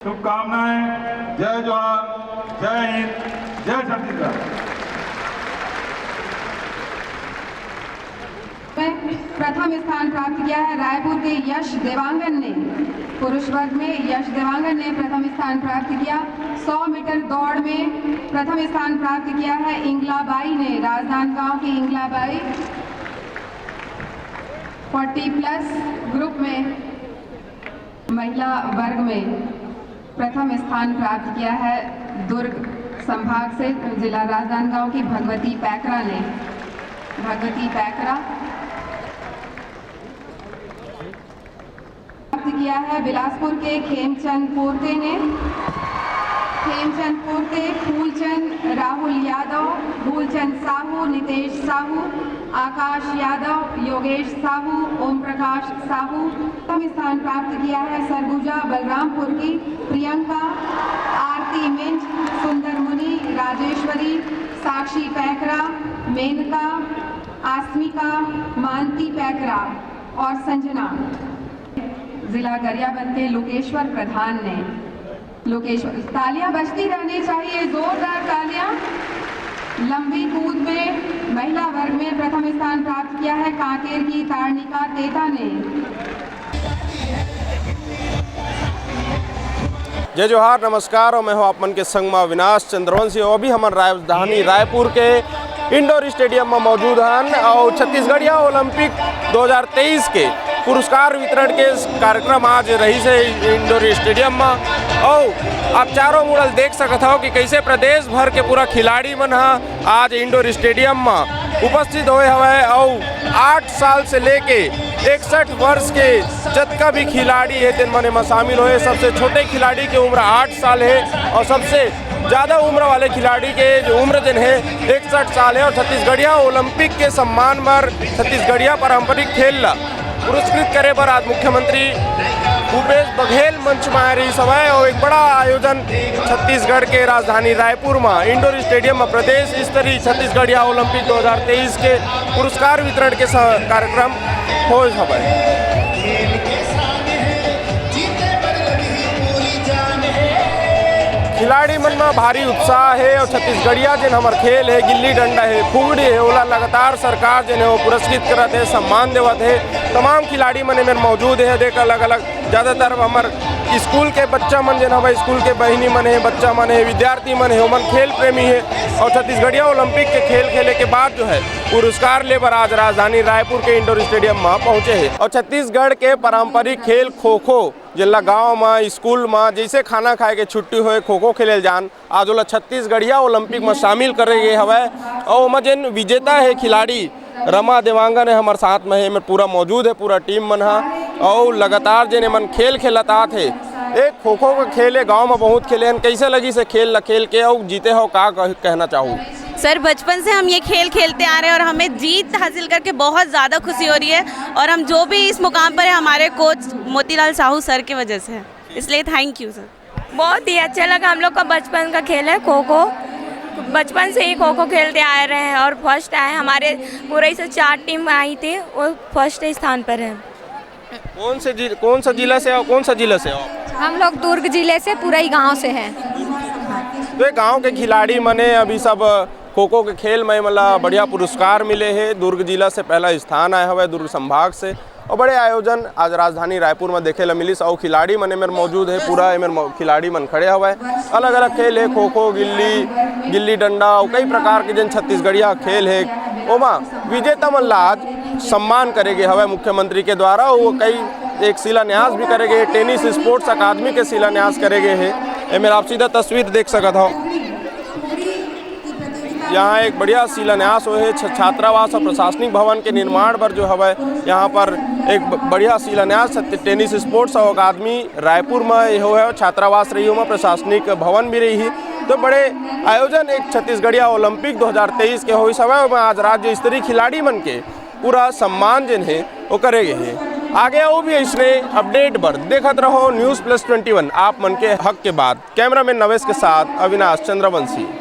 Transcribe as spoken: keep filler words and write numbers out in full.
शुभकामनाएं। जय जोहार, जय हिंद, जय छत्तीसगढ़। प्रथम स्थान प्राप्त किया है रायपुर के यश देवांगन ने। पुरुष वर्ग में यश देवांगन ने प्रथम स्थान प्राप्त किया। सौ मीटर दौड़ में प्रथम स्थान प्राप्त किया है इंगलाबाई ने, राजनांदगांव की इंगलाबाई। फोर्टी प्लस ग्रुप में महिला वर्ग में प्रथम स्थान प्राप्त किया है दुर्ग संभाग से जिला राजनांदगांव की भगवती पैकरा ने। भगवती पैकरा प्राप्त किया है बिलासपुर के खेमचंद पोर्ते ने। खेमचंद पोर्ते, फूलचंद, राहुल यादव, फूलचंद साहू, नितेश साहू, आकाश यादव, योगेश साहू, ओम प्रकाश साहू। प्रथम स्थान प्राप्त किया है सरगुजा बलरामपुर की प्रियंका, आरती मिंज, सुंदर मुनि, राजेश्वरी, साक्षी पैकरा, मेनका, आस्मिका, मानती पैकरा और संजना। जिला गरियाबंद के लोकेश्वर प्रधान ने, लोकेश्वर, तालियां बजती रहनी चाहिए, जोरदार तालियां। लंबी कूद में महिला वर्ग में प्रथम स्थान प्राप्त किया है कांकेर की तारनिका तेता ने। जय जोहार, नमस्कार, और मैं हूं आप मन के संग मा अविनाश चंद्रवंशी। और अभी हमन राजधानी रायपुर के इंडोर स्टेडियम में मौजूद हन और छत्तीसगढ़िया ओलंपिक दो हज़ार तेईस के पुरस्कार वितरण के कार्यक्रम आज रहिस हे इंडोर स्टेडियम में। और आप चारों मुड़ल देख सकत हव कि कैसे प्रदेश भर के पूरा खिलाड़ी मन ह आज इंडोर स्टेडियम में उपस्थित होए हवय और आठ साल से लेके इकसठ वर्ष के जतका भी खिलाड़ी हे, तेन मन एमा शामिल होए। सबसे छोटे खिलाड़ी के उम्र आठ साल हे और सबसे ज्यादा उम्र वाले खिलाड़ी के जो उम्र जेन हे इकसठ साल हे और छत्तीसगढ़िया ओलंपिक के सम्मान बर छत्तीसगढ़िया पारंपरिक खेल ला पुरस्कृत करे बर आज मुख्यमंत्री भूपेश बघेल मंच में आए रहिस हवय और एक बड़ा आयोजन छत्तीसगढ़ के राजधानी रायपुर में इंडोर स्टेडियम में प्रदेश स्तरीय छत्तीसगढ़िया ओलंपिक दो हज़ार तेईस के पुरस्कार वितरण के स-, कार्यक्रम होए हवय। खिलाड़ी मन में भारी उत्साह हे और छत्तीसगढ़िया जेन हमर खेल हे, गिल्ली डंडा हे, फुगड़ी हे, ओला लगातार सरकार जेन हे वो पुरस्कृत करत हे, सम्मान देवत हे। तमाम खिलाड़ी मन एमेर मौजूद हे, देख अलग-अलग, ज्यादातर हमर स्कूल के बच्चा मन जेन हवय, स्कूल के बहिनी मन हे, बच्चा मन हे, विद्यार्थी मन हे, ओमन खेल प्रेमी हे और छत्तीसगढ़िया ओलंपिक के खेल खेले के बाद जो है पुरस्कार ले बर आज राजधानी रायपुर के इंडोर स्टेडियम में पहुंचे हे। और छत्तीसगढ़ के पारंपरिक खेल खो खो, जेला गांव म, स्कूल म जइसे खाना खाए के छुट्टी होए, खो खो खेले ल जान, आज ओला छत्तीसगढ़िया ओलंपिक म शामिल करे गे हवय। अउ ओमा जेन विजेता हे खिलाड़ी रमा देवांगन हे, हमर साथ म हे, एमेर पूरा मौजूद हे पूरा टीम मन ह। अउ लगातार जेन एमन खेल खेलत आत हे, ए खो खो के खेल ए गांव म बहुत खेले हन। कइसे लगिस हे खेल ल खेल के, अउ जीते हव का कह-, कहना चाहू? सर, बचपन से हम ये खेल खेलते आ रहे हैं और हमें जीत हासिल करके बहुत ज़्यादा खुशी हो रही है और हम जो भी इस मुकाम पर हैं, हमारे कोच मोतीलाल साहू सर की वजह से है, इसलिए थैंक यू सर। बहुत ही अच्छा लगा। हम लोग का बचपन का खेल है खो खो। बचपन से ही खो खो खेलते आ रहे हैं और फर्स्ट आए। हमारे पूरे से चार टीम आई थी, वो फर्स्ट स्थान पर है। कौन से जि-, कौन सा जिला से हो, कौन सा जिला से हो? हम लोग दुर्ग जिले से, पूरा ही गांव से हैं। तो ये गांव के खिलाड़ी मने अभी सब खो खो के खेल में मतलब बढ़िया पुरस्कार मिले हे। दुर्ग जिला से पहला स्थान आए हवय, दुर्ग संभाग से। और बड़े आयोजन आज राजधानी रायपुर में देखे ला मिलिस। और खिलाड़ी मन एमेर मौजूद हे, पूरा एमेर मौ-, खिलाड़ी मन खड़े हवय। अलग-अलग खेल हे, खो खो, गिल्ली, गिल्ली डंडा और कई प्रकार के जेन छत्तीसगढ़िया खेल हे, ओमा विजेता मन ला आज सम्मान करे गे हवय मुख्यमंत्री के द्वारा। वो कई एक शिलान्यास भी करे गे हे, टेनिस स्पोर्ट्स अकादमी के शिलान्यास करे गे हे। एमेर आप सीधा तस्वीर देख सकत हव। यहाँ एक बढ़िया शिलान्यास होए हे छ-, छात्रावास और प्रशासनिक भवन के निर्माण बर जो हवय, यहाँ पर एक ब-, बढ़िया शिलान्यास छत-, टेनिस स्पोर्ट्स और अकादमी रायपुर में ये होए हे, छात्रावास रही, ओमा प्रशासनिक भवन भी रही। तो बड़े आयोजन एक छत्तीसगढ़िया ओलंपिक दो हज़ार तेईस के होइस हवय, ओमा आज राज्य स्तरीय खिलाड़ी मन के पूरा सम्मान जेन हे वो करे गे हे। आगे अउ भी अइसने अपडेट बर देखत रहो News Plus twenty one, आप मन के हक के बात। कैमरामैन नवेश के साथ अविनाश चंद्रवंशी।